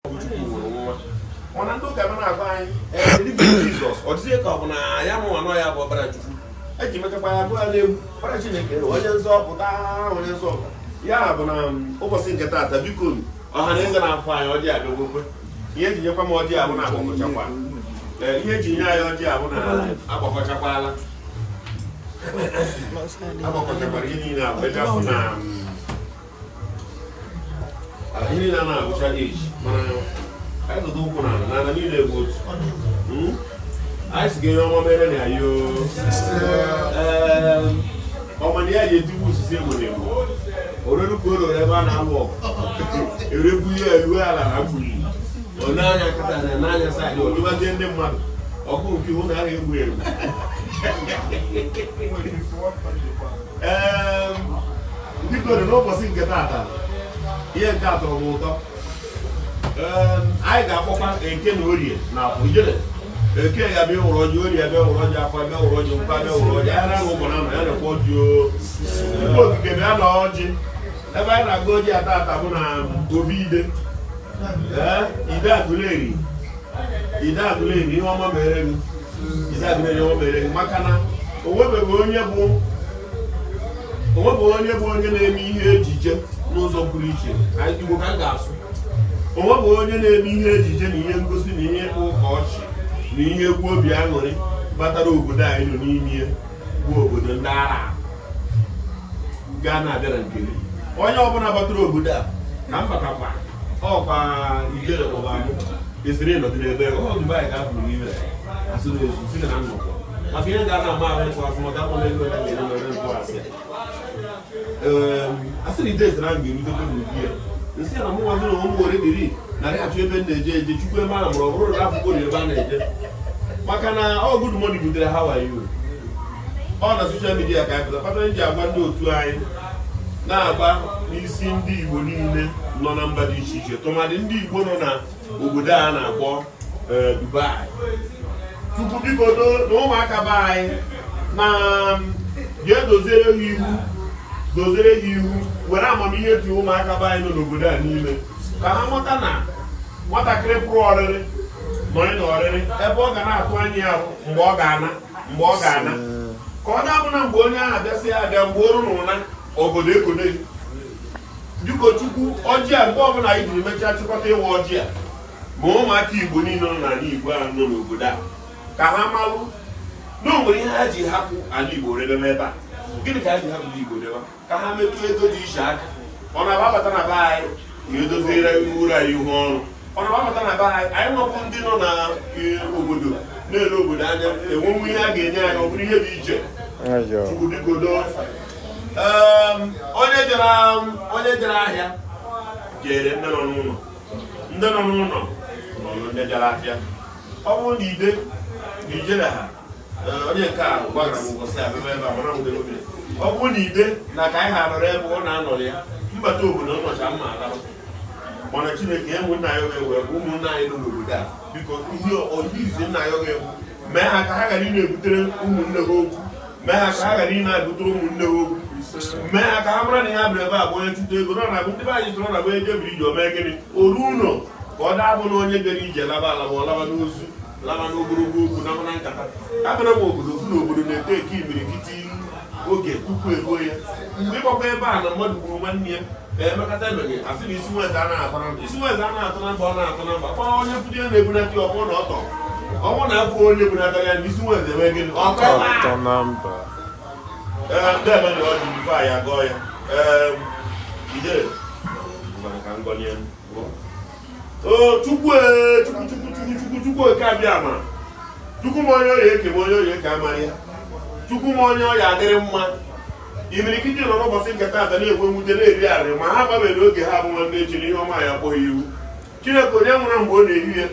Bụ Chukwu nwere nwa, mana ndị ụka na-agwa anyị ee believe in Jizọs. Ọ dịzie ka ọ bụ na ya mụnwa nọ ya bụ ọbara Chukwu eji mechakwa ya gụọ ya n'egwu, ọbara Chineke, onye nzọpụta, onye nzọpụta. Ya bụ na ụbọchị nke taata, biko, ọha na eze na-afụ anyị, ọjị abịagwokwe. Ihe eji nyekwa m ọjị abụ na agbakọchakwa. Ee, ihe eji nye anyị ọjị abụ na agbakọchakwala, agbakọchakwara ihe niile abụ ebe afụ na ihe niile a na-abụcha eji, mana anyị zụta ụkwụ n'ala n'ala niile bụ otu. Anyị si gị ihe ọma mere na ya. Ee, ọma na ya ji etigbu osisi egbe na egbe orelu ka o rere ebe a na-alụ ọgụ erebu ihe elu ala na mgbuli ọ na-anya nkịta na n'anya side ọ jụbazie ndị mmadụ ọgụ nke ihu na aha egbu egbu. Ee, biko, dị n'ụbọchị nke taata, ihe nke a tọrọ m ụtọ. Ee, anyị ga-akpọkwa Eke na Orie na Afọ ijele. Eke ya bịa wụrụ ọjị, Orie bịa wụrụ ọjị, Afọ bịa wụrụ ọjị, Nkwọ bịa wụrụ ọjị. Anyị na-aṅụ ụgbọ na ya na-ekwe ọjị o. Tupu okike bịa na ọjị ebe anyị na-aga ọjị ata ata bụ na obi ide. Ee, Ide Agụleri, Ide Agụleri, ihe ọma mere gị. Ide Agụleri, ihe ọma mere gị, maka na o nwebeghị onye bụ onwebeghị onye bụ onye na-eme ihe ejije n'ụzọ pụrụ iche. Igbo ka m ga-asụ. Onwebeghị onye na-eme ihe ejije na ihe ngosi na ihe ịkpa ụka ọchị na ihe egwu obi aṅụrị batara obodo anyị nọ n'ime ya, bụ obodo ndị ara gaa na-abịa na nke gị. Onye ọbụla batara obodo a ka m batakwa ọkwa ijere kpọba mụ esiri nọdịrị ebe ọ Dubai ka afụrụ n'ime asị na ezu si na nnọkọ maka ihe ga na-ama ahụ ịkpọ asị maka akpọ ego ole ga-ere n'ọrụ nkụ asị. Ee, asị na ide esere ahụ ga-erutekwa n'ubi ya nsị na mụ nwazi na ụmụ were dịrị narị achọ ebe m na-eje eje. Chukwu ebe ahụ mụrụ ọ bụrụ na afụgo na ebe a na-eje, maka na ọ good money butere. How are you? Ọ na social media ka anyị pụta kpatara ji agwa ndị otu anyị na-agba n'isi ndị Igbo niile nọ na mba dị iche iche, tụmadị ndị Igbo nọ na obodo a na-akpọ Dubai. Chukwu biko na ụmụaka be anyị na ga-edoziere ha ihu, doziere ha ihu, were amamihe tie ụmụaka be anyị nọ n'obodo a n'ime ka ha mata na nwatakịrị pụrụ ọrịrị nọrị na ọrịrị ebe ọ ga na-atụ anya ya bụ mgbe ọ ga-ana, mgbe ọ ga-ana, ka ọ na-abụ na mgbe onye ahụ abịasị ya abịa mgbe oru na ụna obodo ekone. Biko Chukwu, ọjị a, mgbe ọbụla anyị jiri mechaa chịkọta ịwa ọjị a, ma ụmụaka Igbo niile nọ n'ala Igbo a nọ n'obodo a, ka ha malụ na o nwere ihe ha ji hapụ ala Igbo redebe ebe a. Gịnị ka ha ji hapụ ala Igbo debe? Ka ha metụ ego dị iche aka. Ọ na-abata na be anyị ka edoziere uru anyị ihu ọrụ. Ọ na-abata na be anyị, anyị nwapụ ndị nọ na obodo na-ele obodo anya enwenwu ihe a ga-enye anyị, ọ bụrụ ihe dị iche. Chukwu biko doo. Onye jere ahịa jere ndị nọ n'ụlọ, ndị nọ n'ụlọ nọ ndị jere ahịa. Ọ bụrụ na ide na ijere ha, onye nke a gwara m ụbọchị a bịa ebe a mara nwere obi. Ọ bụrụ na ide na ka anyị ha nọrọ ebe ọ na-anọrọ ya mbata obodo nọcha mma alaba, mana Chineke ya ụmụnna ya ga-ewe bụ ụmụnna anyị nọ n'obodo a. Biko, ihe oyizi nna ya ga-ewu, mee ha ka ha ghara ị na-ebutere ụmụnne ha okwu, mee ha ka ha ghara ị na-ebutere ụmụnne ha okwu, mee ha ka ha mara na ihe bịara ebe a bụ onye chụta ego nọ na bụ ndị be anyị tụrụ na bụ onye jebiri ije o mee gịnị oru ụlọ, ka ọ daa bụ na onye bịara ije laba alaba, ọ laba n'ozu, laba n'ogologo okwu na na nkata. Abịara m obodo fụ na obodo na-eto eke imirikiti oge tupu eruo ya mgbe ịgbakwa ebe a na mmadụ gburu nwanne ya emekata emeghị asị na isi nweze a na-atọ na mba, isi nweze a na-atọ na mba, ọ na-atọ na mba kpọọ onye fụdụ ya na-ebunata ya. Ọ bụrụ na ọ tọ ọnwụ na afọ onye bunatara ya na isi nweze eme gịnị ọtọ ebe a. Ọtọ na mba. Ee, ndị ebe na ọjị before ya gọọ ya. Ee, ije ngwana ka m gọnye m. O Chukwu, ee, Chukwu, Chukwu, Chukwu, Chukwu, Chukwu oke abịa ma Chukwu ma onye ọya eke ma onye ọya eke amara ya. Chukwu ma onye ọya adịrị mma. Imirikiti nọ n'ụbọchị nke taata na-enwe mwute, na-eri arịrị ma ha gbabeghị oge ha bụ nwanne echi na ihe ọma ya akpọghị iwu. Chineke, onye nwụrụ mgbe ọ na-ehi ya,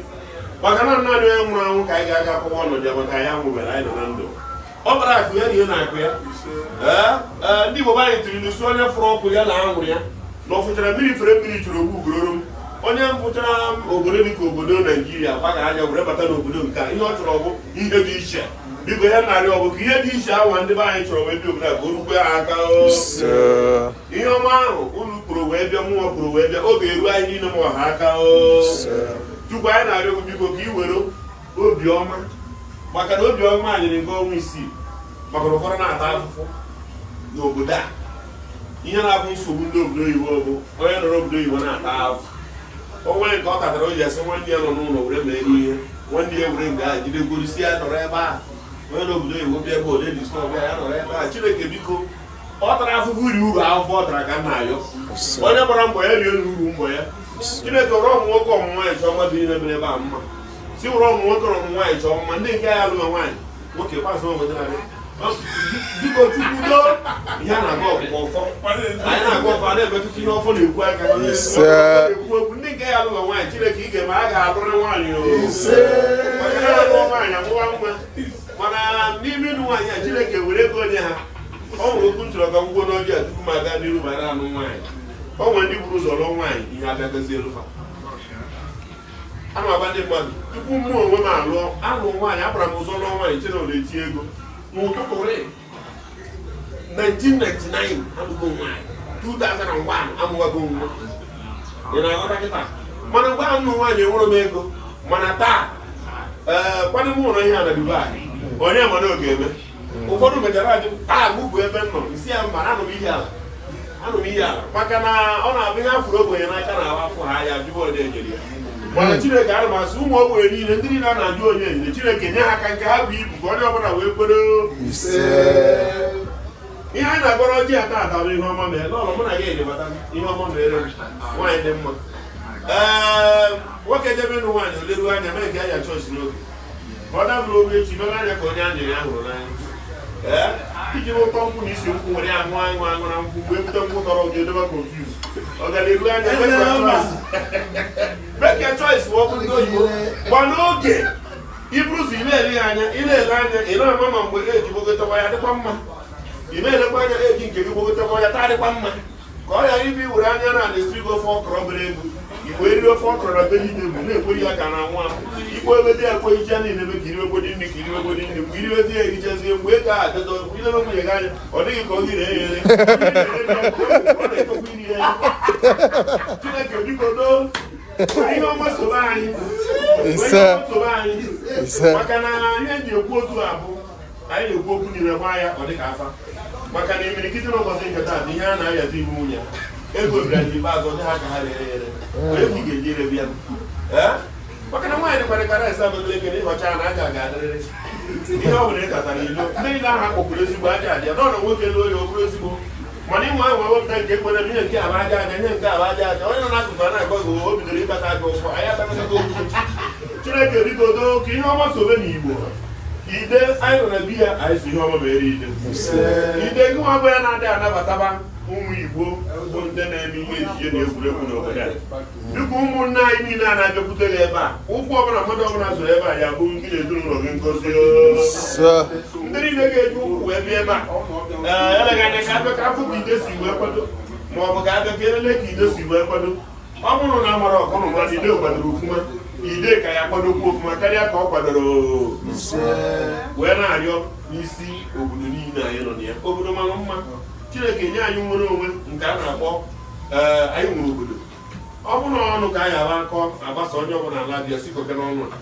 maka na naanị onye nwụrụ anwụ ka anyị ga-aga akọwa ọnọdụ ya, maka anyị anwụbere, anyị nọ na ndụ. Ọ bara akụ ya na ihe na-akụ ya. Ee ee, ndị Igbo be anyị tiri n'isi onye fụrụ ọkụ ya na anwụrụ ya na ọ fụchara mmiri fere mmiri chụrụ ogbu ugororo m. Onye fụchara obodo dịka obodo Naijiria gbaga anya were bata n'obodo nke a, ihe ọ chọrọ bụ ihe dị iche. Biko, ihe narị ọ bụ ka ihe dị iche anwa ndị be anyị chọrọ wee bịa obodo a ka o rukwe ha aka o. Ise. Ihe ọma ahụ unu kwuru wee bịa, mụnwa kwuru wee bịa, oge eru anyị niile ma ọha aka o. Ise. Chukwu, anyị na-arịọ gị, biko, ka ị were obiọma, maka na obiọma anyị nke ọnwa 6, maka na ụfọdụ na-ata afụfụ n'obodo a. Ihe na-abụ nsogbu ndị obodo oyibo bụ onye nọrọ obodo oyibo na-ata afụ onwe nke ọ tatara, o ji asị nwanne ya nọ n'ụlọ were mee ihe, nwanne ya were nga ahụ jide gorosi ya nọrọ ebe ahụ. Onye n'obodo oyibo bịa ebe ole dị bịa ya nọrọ ebe ahụ. Chineke, biko, ọ tara afụfụ iri uru afụfụ ọ tara ka m na-ayọ. Onye gbara mbọ ya rie uru mbọ ya. Chineke, were ọmụ nwoke, ọmụ nwaanyị chọọ mmadụ niile mere ebe a mma. Si were ọmụ nwoke na ọmụ nwaanyị chọọ mma. Ndị nke ya alụghị nwaanyị nwoke kpasị onwe gị. Biko, Chukwu doo. Ihe a na-agụ ọgwụgwọ ọfọ, anyị na-agụ ọfọ, a na-emetụta ihe ọfọ na-ekwu aka na-ekwu okwu. Ndị nke ya alụghị nwaanyị, Chineke, ị ga-eme a ga-alụrị nwaanyị o. Onye na-alụ nwaanyị amụwa nwa, mana n'ime ịnụ nwaanyị a, Chineke were ego nye ha. Ọ nwere okwu m chọrọ ka m gwuo n'ọjị a tupu m aga n'iru bara anụ nwaanyị. O nwere ndị buru ụzọ lụọ nwaanyị, ihe abịagazi elufa. Ana m agwa ndị mmadụ, tupu mụ onwe m alụọ anụ nwaanyị, agbara m ụzọ lụọ nwaanyị chere na eti ego n'ụtụtụ rị 1999 alụgo nwaanyị, 2001 amụwago nwa. Ị na-aghọta kịta? Mana mgbe ahụ nwaanyị enwere m ego, mana taa ee kwado m ụlọ ihe a na Dubai. Onye mana ọ ga-eme ụfọdụ mechara ajụ taa gụgụ ebe m nọ isi ya mba. Anụ m ihe ala, anụ m ihe ala, maka na ọ na-abụ ihe afụrụ ogbenye n'aka na ahụ afụ ha ya jụba onye enyere ya. Mana Chineke, ana m asị ụmụ ogbenye niile, ndị niile a na-ajụ onye enyere, Chineke nye ha aka nke ha bụ ibu, ka onye ọbụla wee kwere. Ihe anyị na-agọrọ ọjị a taata bụ ihe ọma mere n'ụlọ mụ na gị ejebata. Ihe ọma mere m, nwaanyị dị mma. Ee, nwoke jebe ịnụ nwaanyị, oleruo anya mee nke ya chọọchị n'oge ka ọ dabụrụ oge echi mere anya ka onye anyere ya hụrụ n'anya. Ee, iji ụtọ nkwụ na isi nkwụ nwere ya aṅụ aṅụ aṅụ na nkwụ mgbe ebute nkwụ tọrọ ụjọ edebe confuse. Ọ ga na-eru anya make your choice. Ma ọ bụ ndị oyibo gba n'oge iburu ụzọ, ị na-ele ya anya, ị na-ele anya, ị na-ama ma mgbe eji gbogotekwa ya dịkwa mma. Ị na-elekwa anya eji nke gị gbogotekwa ya taa dịkwa mma, ka ọ ghara ibe iwere anya na na-esiri gị ofe ọkọrọ bere ego igwe eriri ofe ọkọrọ na vegetable na-ekweri ya ka na anwụ anwụ. Ikpo ebe dị ya ekwe iche niile ebe ka iriwegodi nri, ka iriwegodi nri. Mgbe iriwezi ya erichazie, mgbe ego ahụ adịdọ ilebe nwunye gị anya, ọ dịghị ka ọ gị na-eghe ere, ọ na-etokwa iri ya. Chineke, biko doo, ihe ọma sobe anyị. Ise. Ihe ọma sobe anyị. Ise. Maka na ihe nji ekwu otu a bụ anyị na-ekwu okwu n'ime gbaa ya, ọ dịka afa, maka na imirikiti n'ụbọchị nke taa bụ ihe a na-ayazi ibu nwunye ego bịara n'ikpeazụ, ọ dị ha ka ha rere ere. Onye ka ị ga-eji ere bịa? Ee, maka na nwaanyị dịkwara ka rice Abakaliki na ịghọcha na aja ga-adịrịrị. Ihe ọ bụla ị tatara ilo, ndị niile ahụ akpọkwuru ezigbo aja aja nọ na nwoke lụọ ya, ọ bụrụ ezigbo. Mana ịnwe ahụ wepụta nke kwere m ihe nke aba aja aja, ihe nke aba aja aja, onye nọ n'akụkụ a na-agwa gị o bidoro ịkpata aka ụfọ anyị atakọtago okwu. Chineke, biko doo, ka ihe ọma sobe n'Igbo. Ide anyị nọ na bi ya, anyị si ihe ọma mere ide. Ide gị nwa bụ ya na-adịghị anabataba ụmụ Igbo bụ ndị na-eme ihe ejije na egwuregwu n'obodo a. Biko, ụmụnne anyị niile a na-abịakwute gị ebe a, ụkwụ ọbụla mmadụ ọbụla zụrụ ebe a ya bụ ndị na ezinụlọ gị ngozi. Ise. Ndị niile ga-eji ụkwụ wee bịa ebe a, ee, eleghị anya ka abịa ka afọ ka ide si wee kwado, ma ọ bụ ka abịa ka elele ka ide si wee kwado. Ọ bụrụ na amara ọkụnụ mmadụ, ide kwadoro ofuma, ide ka ya kwadokwu ofuma karịa ka ọ kwadoro. Wee na-arịọ n'isi obodo niile anyị nọ na ya, obodo mara mma, Chineke nye anyị nwere onwe nke a na-akpọ ee, anyị nwere obodo. Ọ bụrụ na ọnụ ka anyị aba akọ agbasa, onye ọbụla ala bịa si koke n'ọnụ a.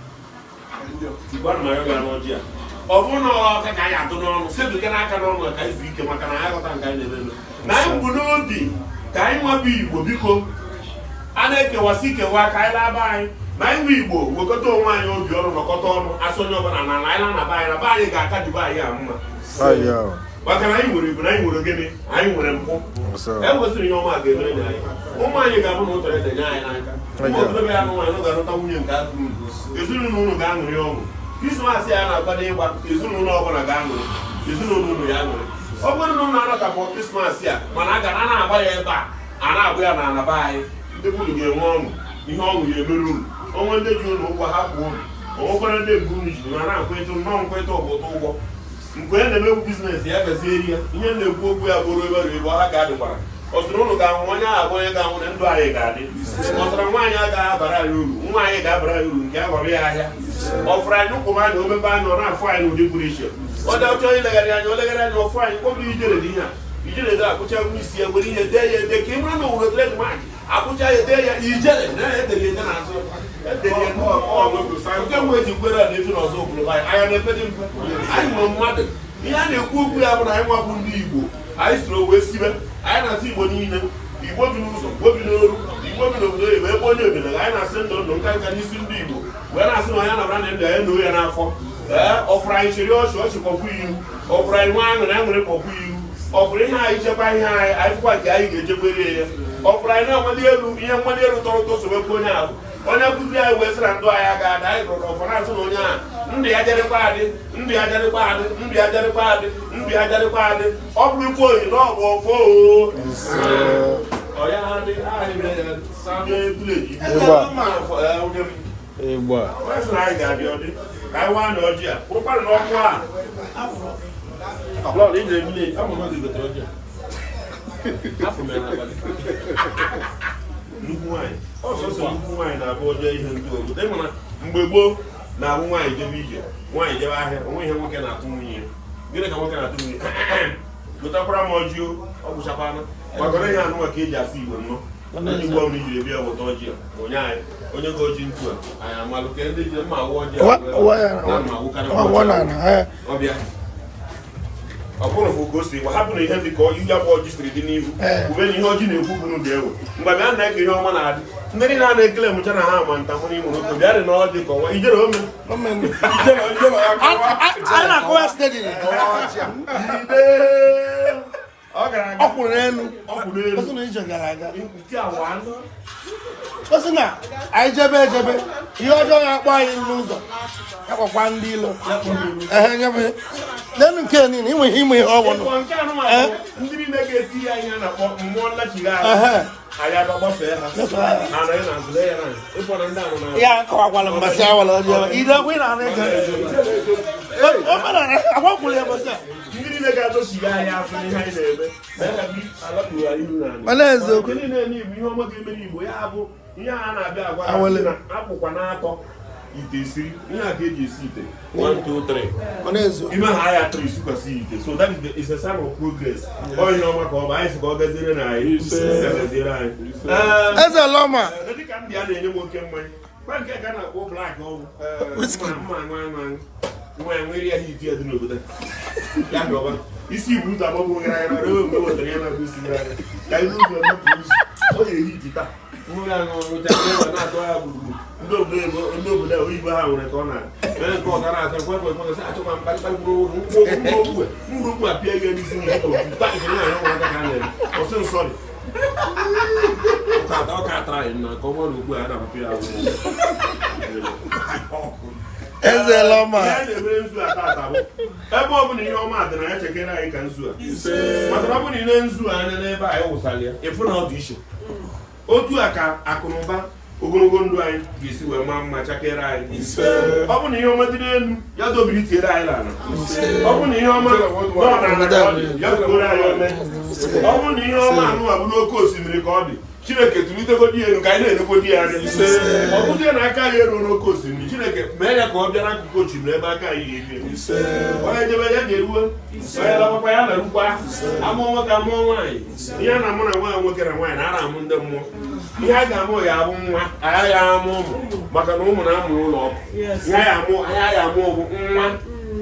Chukwu, ana m arịọ gị n'ọjị a, ọ bụrụ na ọka ka anyị atụ n'ọnụ seduke n'aka n'ọnụ a, ka anyị zuo ike, maka na anyị ghọta nke anyị na-eme eme na anyị bụ n'obi ka anyị nwabụ Igbo. Biko, a na-ekewasị ikewa ka anyị laba anyị na anyị nwe Igbo, wekọta onwe anyị obi ọnụ, nọkọta ọnụ, asị onye ọbụla na ala anyị na be anyị, na be anyị ga-aka Dubai a mma, Aya. maka na anyị nwere Igbo, na anyị nwere gịnị? Anyị nwere mpụ. Ise. E nwesịrị ihe ọma ga-emere nye anyị. Ụmụ anyị ga-abụ na ụtọrọ ede nye anyị n'aka. Ụmụ okorobịa ya nwaanyị ga-alụta nwunye nke akụrụ unu, ezinụlọ unu ga-aṅụrị ọṅụ. Krismas ya na-akwado ịgba, ezinụlọ ọbụla ga-aṅụrị, ezinụlọ unu ya aṅụrị. Ọ bụrụ na unu anọtapụ Krismas a, mana a ga na na-agba ya ebe a, a na-agba ya na anaba anyị, ndị unu ga-enwe ọṅụ, ihe ọṅụ ya emere unu. Onwe ndị ji unu ụgwọ, ha kwụọ unu. Onwekwara ndị nke unu ji na na-akwụ ịtụ nnọọ nkweta ọbụtụ ụgwọ nke onye na-emegbu business ya gazieri ya. Ihe na-ekwu okwu ya bụrụ ebe ebe ha ga-adịkwara. Ọ sịrị ụnụ ga-anwụ, onye ahụ bụ onye ga-anwụ na ndụ anyị ga-adị. Ọ sịrị nwaanyị agaghị abara anyị uru, nwa anyị ga-abara anyị uru nke a ghọrọ ya ahịa. Ọ fụrụ anyị ụkwụ anyị omepe anya, ọ na-afụ anyị n'ụdị pụrụ iche. Ọ dị ọchọ ilegharị anya, o legharị anya, ọfụ anyị kpọbụ ijere dị ihe a, ijere dị akpụcha nwa isi ya, were ihe dee ya ede ka ị mara na owere trademark akpụcha ya, dee ya ijere na ya, edere ede n'azụ, edere Nke nwe eji kwere na efi n'ọzọ obodo anyị anya na-epe dị mfe. Anyị nwere mmadụ. Ihe a na-ekwu okwu ya bụ na anyị nwabụ ndị Igbo, anyị soro wee sibe. Anyị na-asị Igbo niile, Igbo bi n'ụzọ, Igbo bi n'oru, Igbo bi n'obodo oyibo, ebe onye obodo, anyị na-asị ndụ ndụ nka nka n'isi ndị Igbo, wee na-asị na onye anabara na ndụ anyị na ya n'afọ. Ee, ọfụrụ anyị chịrị ọchị, ọchị kpọpụ ihu, ọfụrụ anyị nwa aṅụrị, aṅụrị kpọpụ ihu, ọfụrụ ihe anyị chekwa ihe anyị, anyị fụkwa nke anyị ga-echekwere ya, ọfụrụ anyị na-amali elu, ihe mmali elu tọrọ ụtọ sobekwa onye ahụ. Onye nkụzi anyị wee sị na ndụ anyị aga adị. Anyị gụrụ ọfọ na-asị na onye a, ndụ ya jarịkwa adị, ndụ ya jarịkwa adị, ndụ ya jarịkwa adị, ndụ ya jarịkwa adị. Ọ bụrụ ikwu oyi na ọ bụ ọfọ o. Ọ ya adị ahịa ya village. Ịgba. Ịgba. Onye sị na anyị ga-abịa, ọ dị ka anyị waa na ọjị a kwụrụkwanụ n'ọkụ a. Lọd, ijere village, ama m oge gotere ọjị a. Afọ m ya n'abalị. Nnukwu nwaanyị, ọsọsọ nnukwu nwaanyị na-abụ ọjọọ ihe ntụ obodo. Ị mara mgbe gboo na-abụ nwaanyị jebe ije, nwaanyị jebe ahịa, onwe ihe nwoke na-atụ nwunye ya. Gịnị ka nwoke na-atụ nwunye? Gotakwara m ọjị o, ọ gwụchakwana gbakọrọ ihe anụnwa ka eji asụ Igbo nnọọ. Onye Igbo ọbụla ijiri bịa weta ọjị a, onye anyị onye ga ọjị ntu a, anyị amalụ ka ndị ji mma awụ ọjị a. Na mma awụkarị ọjị. Ọbịa ọ bụrụ bụ ka o si gwa, hapụ na ihe dị ka ya bụ ọjị siri dị n'ihu ube na ihe ọjị na-ekwu bụ n'ụdị ewe mgbe bịa na eke ihe ọma na-adị. Ndị niile a na-ekele mụcha na ha ma nta mụ n'ime nwoke bịa dị n'ọjị ka ọnwa ijere ome. Anyị na-akọwa steadily. Ide ọ gara aga. Ọ kwụrụ n'elu. Ọ kwụ n'elu. Osi na ije gara aga. Nke a wa anụ. Osi na anyị jebe ejebe, ihe ọjọọ ga-akpọ anyị n'ụzọ ya kpọkwa ndị ilo. Ehe, nyebe n'elu nke niile inwe ihe ime ihe ọ bụla. Ịkpọ nke anụmanụ, ndị niile ga-eti ya ihe a na-akpọ mmụọ nlachigha azụ. Anyị abịa gbafee ha. Gbafee ha. Ha anaghị na azụ, lee ya na ịfọ na ndị anụ na Ya akọwakwala mbasị awala ọjọọ ide ọkwa ị na-arụ ego omenala agwakwụrụ ya mbasị a. Ndị niile ga-azọchigha anyị azụ n'ihe anyị na-eme mee ka bi alakpuru anyị ihu n'ala. Mana eziokwu. Nke niile n'Igbo, ihe ọma ga-emere Igbo ya bụ ihe a na-abịa agwa ha. Awele. Sị na akwụkwa na-atọ ite siri ihe a ka eji esi ite 1 2 3. Mana eziokwu. Ime ha ya atọ isikwasị ite, so that is the, is a sign of progress. Ọ ihe ọma ka ọ bụ. Anyị sị ka ọ gaziere na anyị, ya gaziere anyị. Ee, Eze Lọma. Dịka ndị a na-enye m oke mmanya kwa nke ka a na-akpọ black ọgwụ. Whisky. Mma aṅụ aṅụ aṅụ nwa ya nwere ya hit ya dị n'obodo a. Ya gọba isi ibu ụzọ agbagbo gara gara ruo mgbe wetara ya na-abụ isi gara aga ka ibu ụzọ mepụ ụzọ ọ ga-ehi iti taa nwa ya aṅụ ṅụcha ihe ma na-atụ ya gburugburu. Ndị obodo ebo, ndị obodo a oyibo ha nwere ka ọ na mere nke ọ ga na-asa nkwe nkwe nkwe sị achọkwa mkparịkparị mkpụrụ okwu mkpụrụ okwu mkpụrụ okwu apịa ya n'isi nwere otu taa nke nwaanyị ụmụaka ka a na-eme ọsị nsọrị ọ ka atara anyị na ka ọ bụrụ na ugbu a a na-apụ ya ahụ. Eze Lọma. Ihe anyị na-emere nzu a tata bụ ebe ọ bụla ihe ọma dị na ya chekere anyị ka nzu a, maka na ọ bụrụ na ị na nzu a anya n'ebe anyị wụsara ya, ịfụ na ọ dị iche. Otu a ka akụnụba, ogologo ndụ anyị ga-esi wee maa mma chakere anyị. Ọ bụ na ihe ọma dị n'elu ya dobiri tiere anyị n'ala. Ọ bụ na ihe ọma nọ n'ala ka ọ dị, ya bugoro anyị ome. Ọ bụ na ihe ọma anụwa bụ n'oke osimiri ka ọ dị, Chineke tụlitegodi ya elu ka anyị na-enekwodi ya anya. Ọ bụzie na aka anyị eruo n'oke osimiri, Chineke mee ya ka ọ bịa n'akụkụ osimiri ebe aka anyị ga-eru. Onye jebe ya ga-eruo, onye lawakwa ya larukwa. Amụọ nwoke, amụọ nwaanyị, ihe a na-amụ na nwaanyị, nwoke na nwaanyị na a na-amụ ndị mmụọ. Ihe a ga-amụ ya abụ nwa, agaghị amụ ụmụ, maka na ụmụ na-amụ ụlọ ọkụ. Ihe a ga-amụ, anyị ga-amụ bụ nwa.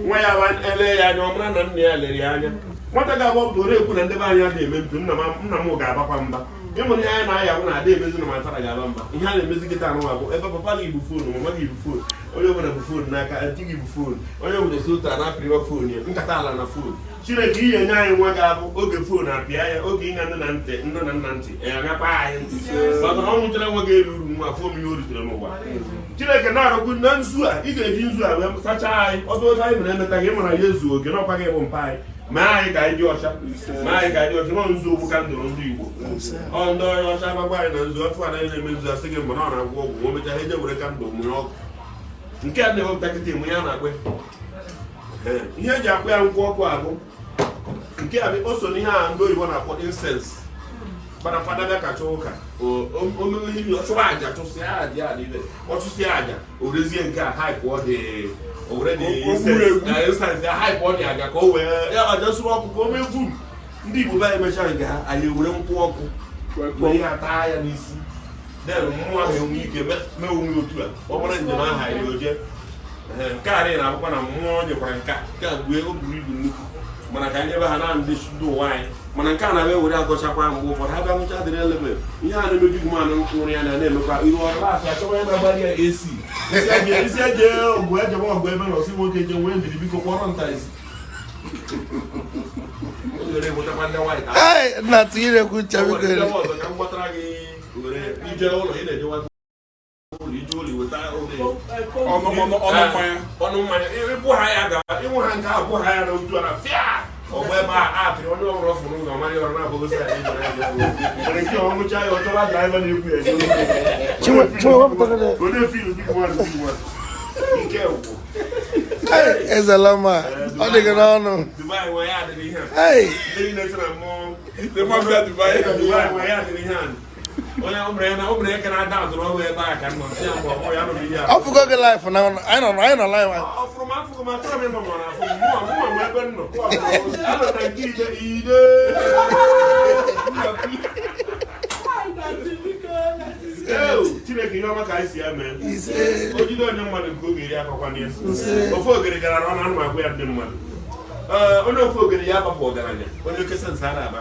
Nwa ya wa ele ya anya, ọ mara na nna ya lere ya anya. Nwata ga-agba ọpụta ọ na-ekwu na ndị be anyị adịghị eme mpụ. Nna m ga-abakwa mba. Ịmụrụ ihe anyị na-aya bụ na ada emezi na matara ga-aba mba. Ihe a na-emezi kịta anụ bụ ebe papa gị bụ phone, mama gị bụ phone, onye ọbụla bụ phone n'aka, aunty gị bụ phone, onye ọbụla si otu a na-apịrịwa phone ya, nkata ala na phone. Chineke ihe nye anyị nwa ga-abụ oge phone apịa ya, oge ịnya nne na ntị, nne na nna ntị ya agakpa anyị ntị, maka na ọ nwụchara nwa ga-eri uru nwa afọ ihe o ritere n'ụwa. Chineke na-arụkwu na nzu a, ị ga-eji nzu a wee sachaa anyị ọdụ otu anyị mere emetaghị. Ịmara ya ezu oge n'ọkwa gị bụ mpa anyị. Mee anyị ka anyị dị ọcha, mee anyị ka anyị dị ọcha. Nọ nzu ogbu ka ndụrụ ndị Igbo. Ọ ndị onye ọcha agbagba anyị na nzu afọ anaghị na-eme nzu asị gị mgbe na ọ na-agwọ ọgwụ. Ma o mechaa, ha eje were candle mụnye ọkụ nke a na-ewepụta kịta emu ya na-akpị. Ee, ihe eji akpụ ya nkwụ ọkụ abụ nke a bụ o so n'ihe a ndị oyibo na-akpọ incense. Fada fada bịa kacha ụka, o mewe ihe ọ chụrụ aja, chụsịa aja a niile, ọ chụsịa aja, o werezie nke a hype ọ dị, o were dị incense ya hype ọ dị aja ka o wee ya aja sụrụ ọkụ ka o mee vum. Ndị Igbo be anyị mechaa nke ha, anyị ewere nkwụ ọkụ were ya taa ya n'isi. Then mmụọ ahụ enwe ike mee onwe otu a, ọ mara njem ahụ anyị oje. Ee, nke a na akwụkwọ na mmụọ nyekwara nke a, nke a gbue o buru ibu nnukwu, mana ka anyị ebe ha na ndị ndị ụwa anyị, mana nke a na-abịa were agọchakwa. Mgbe ụfọdụ ha bịa nwụcha dịrị elebe ihe a na-eme. Big man nwụrụ ya na na-emekwa iru ọrụ asị achọwa ya na-agbari ya esi isi eje ọgụ ejebe ọgụ ebe na ọsị nwoke je nwee ndidi, biko kpọrọ nta isi were nwetakwa ndị white. Hey, nna, tinyekwu uche biko. Ndị ọzọ ka m gbatara gị were ije ụlọ ị na-ejewa ụlọ ije ụlọ weta ụlọ. Ọnụ ọnụ ọnụ mmanya. Ọnụ mmanya ịbụ ha ya ga ịnwe ha nke abụ ha ya na otu a na fịa ọgbọ ebe a atịrị onye ọbụla ọfụrụ ụzọ ọmarị ọrụ na-abụghị sị anyị nwere nke ọṅụcha ya ọchọba driver na-ekwu ya. Chinwe, Chinwe, wepụtara gị. Onye feel big man, big man nke gwụ. Hey, Ezelama, ọ dị gị n'ọnụ. Dubai nwe ya adịrị ihe a. Hey, Ndị niile sị na mmụọ Ndị mmadụ bịa Dubai. Dubai nwe ya adịrị ihe a. Onye ọ bụrụ ya na ọ bụrụ ya ka na-ada atụrụ ọgwụ ebe a ka nọ si ya mgbe ọ ya nụrụ ihe a. Ọ fụgo gị live na anyị nọ live. Ọ fụrụ m, afụghị m, achọrọ m ịma ma ọ na-afụ m. Mụnwa m ebe m nọ. Anọ na nke ide ide. Ew, Chineke, ihe ọma ka anyị si ya mee. Ise. O jide onye mmadụ nke oge eri akọkwana ya. Ofe ogere gara n'ọnụ anụ agwụ ya ndị mmadụ. Ee, onye ofe ogere ya agbapụ ọgaranya, onye oke sense a na-aba.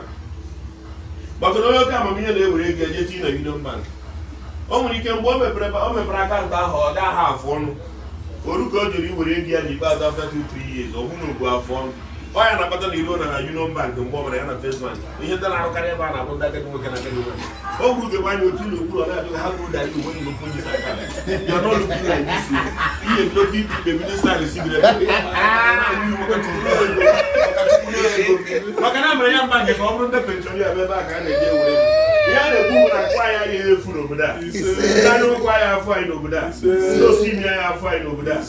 Maka na onye oke amamihe na-ewere ego eje tinye na Union Bank. O nwere ike mgbe o mepere akaụntụ ahụ, ọ daa ha afụ ọnụ. Oru ka o jere iwere ego ya n'ikpeazụ after 2-3 years, ọ hụ na obu afụ ọnụ. Ọ ya na-akpata na iruo na Union Bank mgbe ọ bụla ya na First Bank. Ihe ndị na-arụkarị ebe a na-abụ ndị agadi nwoke na agadi nwaanyị. O gwuru gị anya otu n'okpuru, ọ na-ajụ ha go dari when you open this account. You are not looking like this. Ihe ebido ibi ebido style si biri maka na mere ya mba nke ka ọ bụrụ ndị pension ya ebe a ka a na-eje ewere ego. Ihe a na-ekwu bụ na akụ anyị agaghị efu n'obodo a. Ndị anya ụkwụ anyị afọ anyị n'obodo a. Ndị osi imi anyị afọ anyị n'obodo a.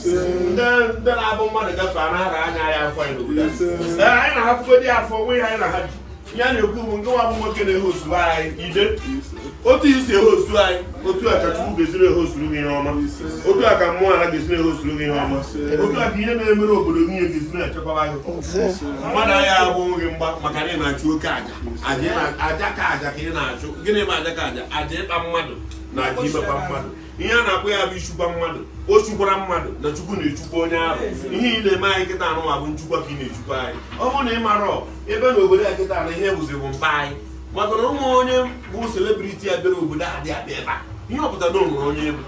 Ndị na-abụ mmadụ gafee a na-ara anya anyị afọ anyị n'obodo a. Ee, anyị na-ahapụgodi afọ nwe ihe anyị na ha ji. Ihe a na-ekwu bụ nke nwa bụ nwoke na-ehostu anyị ide. Otu isi ehostu anyị, otu a ka Chukwu ga-esiri ehosturu gị ihe ọma. Otu a ka mmụọ ala ga-esi na-ehosturu gị ihe ọma. Otu a ka ihe na-emere obodo gị ihe ga-esi na-echekwaba gị. Mmadụ agha abụghị gị mgba maka na ị na-achụ oke aja. Aja ka aja ka ị na-achụ. Gịnị bụ aja ka aja? Aja ịkpa mmadụ na aja imekpa mmadụ. Ihe a na-akpọ ya bụ ichukwa mmadụ. O chukwara mmadụ na Chukwu na-echukwa onye ahụ. Ihe ị na-eme anyị kịta anụ bụ nchukwa ka ị na-echukwa anyị. Ọ bụrụ na ị marọ ebe na obodo a kịta na ihe bụzi bụ mpa anyị, maka na ụmụ onye bụ celebrity a bịara obodo a dị abịa ebe a, ihe ọ pụtara na o nwere onye egwu.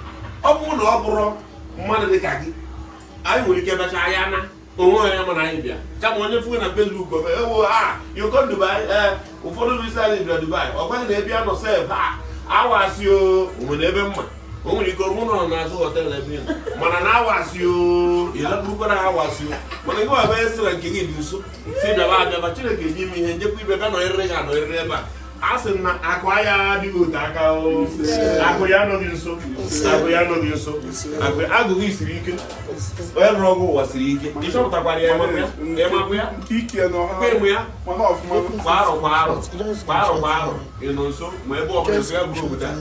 Ọ bụrụ na ọ bụrụ mmadụ dị ka gị, anyị nwere ike mechaa ya na onwe onye mana anyị bịa, kama onye fụgo na Facebook obe ewo ha you come Dubai. Ee, ụfọdụ bụ isi anyị bịara Dubai, ọ gwaghị na ebe a nọ sef ha awasị o nwere ebe mma o nwere ike ọbụrụ nọ n'azụ hotel ebe ị nọ, mana na awasị o ịlakpurukwara ha awasị o. Mana gị nwa bụ sị na nke gị dị nso si bịaba abịaba, Chineke enye m ihe njekwa ibe bịa nọnyere gị anọnyere ebe a. A sị m na akụ anya adịghị ote aka o. Akụ ya anọghị nso, akụ ya anọghị nso, akụ agụgụ siri ike, onye rụrụ ọgwụ ụwa siri ike. Ị chọpụtakwara ya? Ịmakwu ya? Ịmakwu ya? Nke ike nọ ha. Ịmụ ya? Mana ọfụma. Kwa arọ, kwa arọ, kwa arọ, kwa arọ, ị nọ nso ma ebe ọbụla esi ya bụrụ obodo a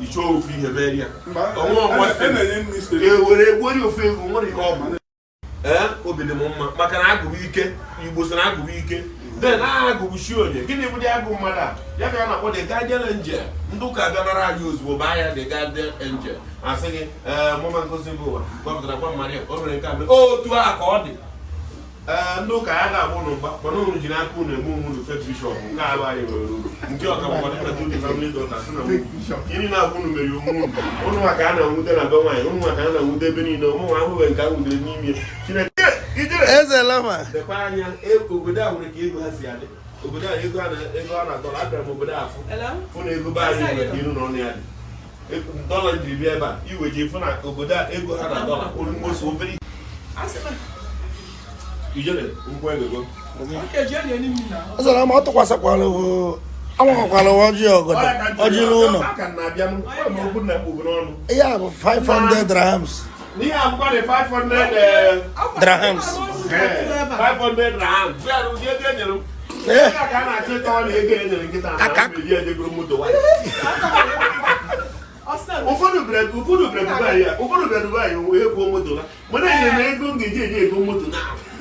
ichọọ ofu ihe mere ya. Mba, Ọnwa ọnwa. a na-enye nri siri. E were egbuori ofu egwu nwere ihe ọ bụ. Ee, obi dị m mma maka na agụrụ ike Igbo sị na agụrụ ike then agụrụ chi onye. Gịnị bụ dị agụ mmadụ a ya ka a na-akpọ the guardian angel? Ndị ụka bịa nara anyị ozugbo baa ya the guardian angel, asị gị ee mụma ngozi bụ ụwa gbapụtara gwa Maria o mere nke a mere otu a ka ọ dị. Ee, ndị ụka ya ga-agba ụnụ mgba, mana ụnụ ji n'aka ụnụ eme onwe ụnụ fake bishop. Nke a bụ anyị nwere uru nke ọka bụkwa dịka two family daughter sị na nwunye niile abụ ụnụ mere onwe ụnụ. Ụnụ maka a na-anwute na be nwaanyị ụnụ, maka a na-anwute ebe niile ụmụ nwa ahụghị nke a nwutere n'ime Chineke ijere. Ezelama. Lekwa anya, obodo a nwere ka ego ha si adị. Obodo a ego a na ego a na dọla abịara m obodo a fụ fụ na ego be anyị nwere ka iru na ọnụ ya dị. Dọla jiri bịa ebe a iwe ji fụ na obodo a ego ha na dọla almost obere ijere nkwụ ego. Ezelama, ọ tụkwasịkwara anwakwara ọjị ọgọdọ ọjị n'ụlọ. Aka na-abịa m ọ bụ okwu na-ekpu n'ọnụ. Ihe a bụ 500 dirhams. N'ihe akwụkwọ dị 500 Dirhams. 500 rand bịa ụdị ego enyere m. Eh. Ihe a ka a na-achọ ịtọ na ego enyere nkịta na Aka. eji ejegoro moto nwayọ. Ụfọdụ bịara Dubai ya, ụfọdụ bịara Dubai wee ego moto ha, mana enyere m ego m ga-eji eji ego moto na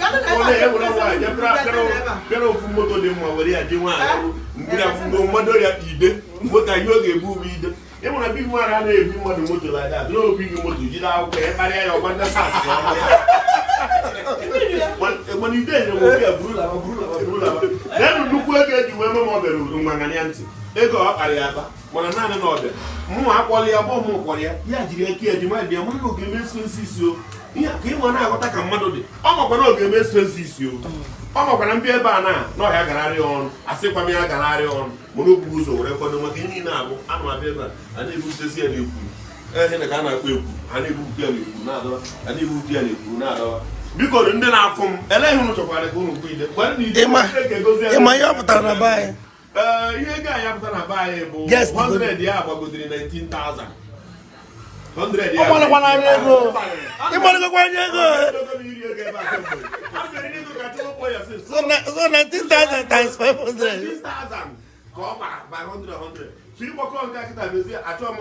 ọ na-ewere nwaanyị je bịara ofu moto dị mma were ya jee nwaanyị mgbiri mmadụ ya ide moto ihe ọ ga-ebu ugbo ide. Ịmụ na big man anaghị ebi mmadụ moto like that. Na obi gị moto jide akwụkwọ ya kparịa ya ọgba ndị SARS ka ọ bịa. Mana ide nyere m obi a buru laba buru laba buru laba. Leenụ nnukwu ego eji wee mee ma ọ bịara obodo nwa ya ntị. Ego ọ kpara ya akpa mana naanị na ọbịa mụnwa akpọla ya gbọọ m kpọrọ ya ya jiri eke ya ji nwa ya mara na ọ ga-eme expenses o ihe ka ịnwa na-aghọta ka mmadụ dị ọ makwa na ọ ga-eme expenses o ọ makwa na mbịa ebe a na n'ọhịa gararị ọrụ asịkwa m ya gararị ọrụ mana o buru ụzọ were kwado maka ihe niile abụ anụ abịa ebe a a na-ebutesi ya n'ekwuru ehe na ka a na-akpọ ekwu a na-ebupụta ya n'ekwuru na-adọba a na-ebupụta ya n'ekwuru na-adọba. Biko ndị na-afụ m ele ihe unu chọkwara ka unu kwụ ide gwa ndị ide. Chineke gozie. Ịma ihe ọ pụtara na be anyị? Ee, ihe ego anyị apụta na be anyị bụ Guest 100 ya gbagodiri 19,000. 100 ya. Ọ gbalịkwana anya ego. Ịgbalịkwa anya ego. Ego m iri ego ebe a kemgbe. A bịara ego ka Chukwu kpọọ ya sị, So 19,000 times 500. 19,000 ka ọ gbara by 100 100. So ịgbakọ nke a kịta mezie achọ m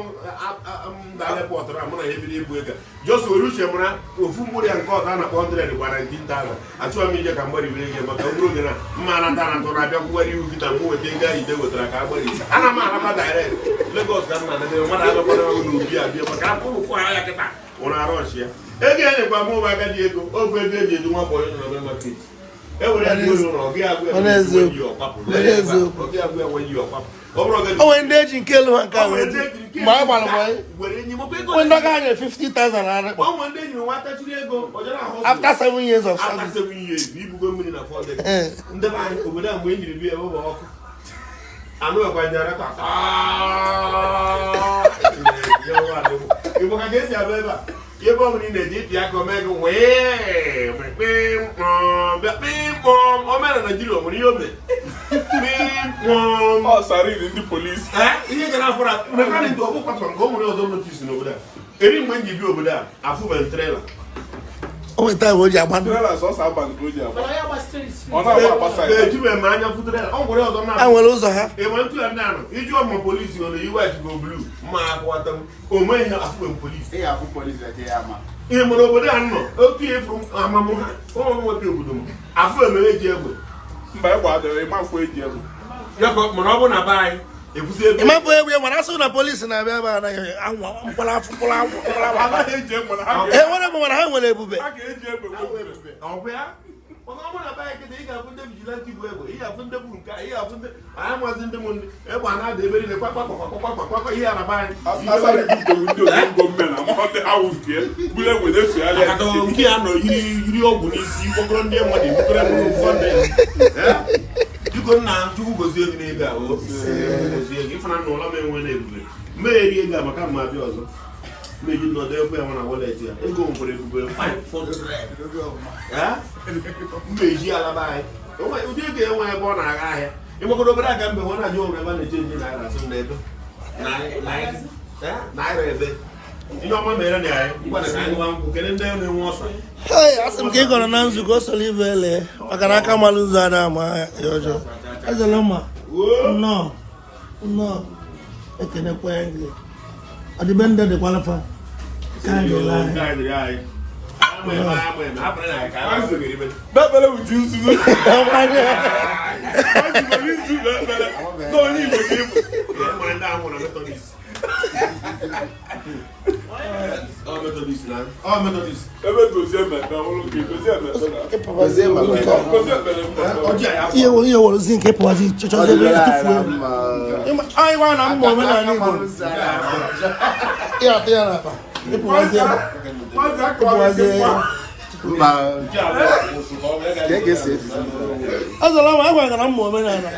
m dale pọtụrụ a mụ na ya ebido ibu ego jos were uche mara ofu mkpụrụ ya nke ọzọ a na-akpọ 100 gbara 19,000. Achọghị m ije ka mgbaribere ego maka obere oge na mma anata anata na-abịa kwụwara ihu kịta mụ weta ego ahụ ide wetara ka agbari ana m anata direct Lagos ka m na-anata mmadụ abịakwara n'obi abịa maka afọ ụfụ ha ya kịta ụrụ arọchi ya ego ya nyekwa m ụmụ agadi ego ogwe ego eji eji nwa bọyị nọ na main market e were ya gbuo ụlọ ọ gị agụ ya Ọ na-eziokwu. yi ọkwapụ Ọ na-eziokwu. ọ gị agụ ya nwe yi ọkwapụ ọ bụrụ ọgadi O nwere ndị eji nke elu ha nke a wee dị. Mgbe anyị gbara bọyị. were enyi mọkwa ego Onwe ndị ọga anyị 50,000 arịkpọ. ọ nwere ndị enyi nwa tachiri ego ọ jere ahụ After 7 years of after service. 7 years ibugo mmiri na 4 decades ndị be anyị obodo a mgbe e jiri bịa ebe bụ ọkụ anụghịkwa generator. Igbo ka esi abịa ebe a ebe ọ bụla ị na-eji ịpị aka omee gị wee kpịmkpọm bịa kpịmkpọm o mere na Naijiria o nwere ihe o mere kpịmkpọm. Ọ siren ndị polisi. Ee, ihe gara afọrọ mechanic ọ bụ kwatọrọ nke o nwere ọzọ notice n'obodo a eri mgbe m ji bịa obodo a afụbe trailer. O nwere time o ji agba ndụ. Trailer sọsọ abalị ka o ji agba. Mana ya gba street. Ọ na-agba agba side. Ejibe m anya fụ trailer ọ nwere ọzọ Ha na nwere ụzọ ha. ịma ntụ ya ndị anọ iji ọma polisi ọ na-eyi white go blue mma akụwata m onwe ihe afụbe m polisi. Ị ga-afụ polisi eke ya ama. Ihe mere obodo a nọ otu ihe fụrụ amamụ ha ụmụ nwoke obodo m afụ emere eji egbe. Mba, egbe adịrị ịma afọ eji egbe. Ya ka mana ọ bụ na be anyị ekwusi ebe Ịmapụ egwu ya mana asụ na polisi na-abịa ebe a anaghị anwa mkpụrụ afọ mkpụrụ afọ mkpụrụ afọ. Anaghị eji egbe na ha E nwere bụ mana ha nwere ebube. ha ga-eji egbe wepụ ebube. Ọ bụ ya mana ọ bụ na be anyị kịta ị ga-afụ ndị vigilante bụ egbe ị ga-afụ ndị bụ nke a ị ga-afụ ndị anyị amazi ndị mụ ndị egbe a na-ada ebe niile kwakwa kwakwa kwakwa kwakwa ihe a na be anyị. Asarị butewu ndị otu gọọmenti ama ndị ha wụ nke buru egbe na-esogharị ya. Akata nke ya nọ yiri yiri ọgwụ n'isi kpọkọrọ ndị mmadụ ebukọrọ mmadụ ụfọdụ. Biko nna Chukwu gozie gị n'ego a o gozie gị ịfụna nna ụlọ m enwe na ebube mmegheri ego a maka mma abịa ọzọ mmeji nọdụ ekwe ya nwa na wallet ya ego nwekwara ebube 500. Eh? Mmeji alaba anyị ụdị ego enwe ebe ọ na-agha ahịa ịgbakọrọ obere aka mgbe ọ na-ajụ onwere ebe a na-eche nje naira asị m na ebe naira ebe ihe ọma mere na anyị ngwa na ka anyị nwa nkwụ kedu ndị na-enwe ọsọ. Hey, asị m ka ị gọrọ na nzukọ o soro ibe ele maka na aka malụ nzu ada ama ya ọjọọ. Ezele mma. Nnọọ. Nnọọ. Ekenekwa gị. Ọdịbe ndị dịkwala fa. Ka anyị dịla anyị. Nke anyị dịrị anyị. Ama eme, ama eme, hapụrụ na anyị ka anyị kwụsịrị ibe. Ekpere wuti nzu. Maazị nwere nzu na ekpere. Na onye Igbo ka ị bụ. Ee, nwere ndị ahụ na Methodist. Ọ Methodist na ọ Methodist. Ebe gozie mmemme ọhụrụ nke gozie mmemme na. Gozie mmemme. Gozie ekpere mmemme. Ọjị a ya Ihe were ihe were zi nke pụwazi chọchọzi ebe Ọ tụfuo. dịrị anyị mma. Anyị gwa na mma omenala Igbo. Ihe atụ ya n'akpa. Ịpụwazi ebe. Maazị akọwara Ịpụwazi nke ebe. mkpa. Mba, ka e ga-esi ejizi. Ezele mma, agwara gị na mma omenala.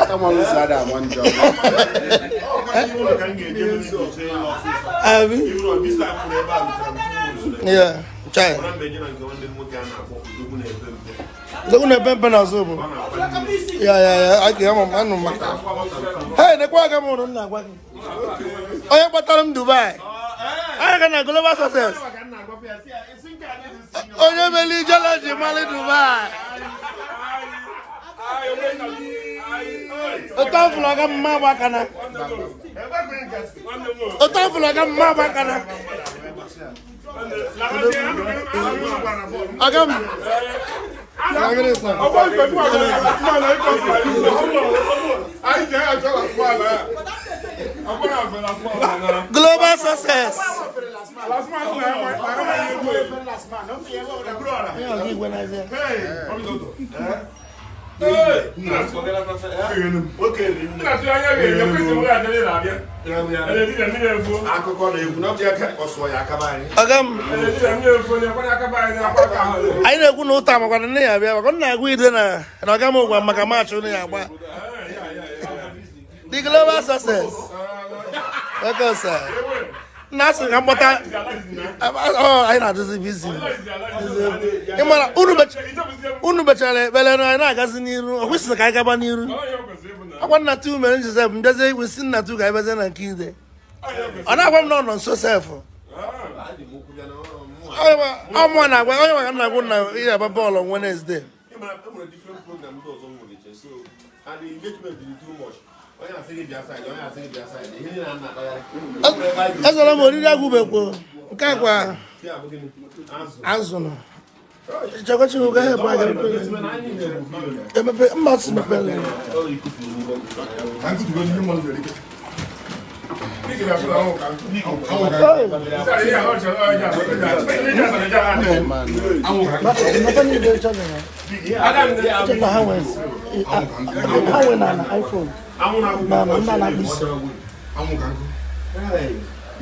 Aka malụ nzu ada ama njọ. Ọ ụlọ ka m ga-eje ebe m ga-eje ịlụ ọsịsọ. Abi? Iru ọbịsa kwụrụ ebe a rutere m tupu ụzọ. Yeah, chai. Mara mgbe eje na nke nwanne m nwoke a na-akpọ Odogwu na-epe mpe. Odogwu na-epe mpe na ọzọ bụ. Ọ na-akwa mmiri. Ya, a ga-ama m anụ maka. Hey, nekwa aka m hụrụ m na-agwa gị. Onye kpọtara m Dubai. Anyị ga na Global Success. Ka m na-agwapụ ya, sị ya, esi nke a na-esi ihe. Onye mere ijele ji mali Dubai. Otu afụlụ ọga mma agba aka na. Ebe ka ị gasị? Otu afụlụ ọga mma agba aka na. Ọga m. Ọgbọ ife mụ agara mma na ịkọsị. Anyị ji achọ last man a. Agbara afe last man na. Global success. Last man na enwe na enwe egwu. Onye ọga igwe n'azịa. Ee, Nwoke riri nne. nna tụ anya ga-enye kwesị nwe adịrị na-abịa. Ele di na mmiri efu. Akụkọ na-ekwu na ọ bụ ya ka ọ sụọ ya akaba anyị. Ọga m, Ele di na mmiri efu onye kwanye aka be anyị na-akwa aka ahụ. anyị na-ekwu na ụta makwana nne ya abịa maka nna agwa ide na na ọga m gwa m maka maachị ụnụ ya agba. The global success. Welcome, sir. Nna asị ka mkpọta ọ anyị na-adịzi busy. Ị mara unu mechara ekpere na anyị na-agazi n'iru ọ kwesịrị ka anyị gaba n'iru. Akwa nna tu mere njizef mbịazie igwe si nna tu ka anyị bịazie na nke ide. Ọ na-agwa m na ọ nọ nso sef. Ọ mụọ na-agwa onye maka nna agwụ na ihe agba bọọlụ Wednesday. E nwere different program ndị ọzọ m nwere iche, so and the engagement dị too much. Onye asị gị bịa side, onye asị gị bịa side, ihe niile a na-akpagharị. O nwere ebe anyị Ezere m oriri agwụbekwo nke akwa ga-esi abụ gịnị? Azụ. Azụ nọ. Chekwachi ga help anyị emepe mmasị mepere. Ka nkụtugo ndị mmadụ nwere ike. Anwụ ka nkụ. Mmepe niile chọrọ ya. Cheta ha nwe na iPhone. Anwụ na-akwụkwọ Na na nna na-akpụ isi. Anwụ ka nkụ.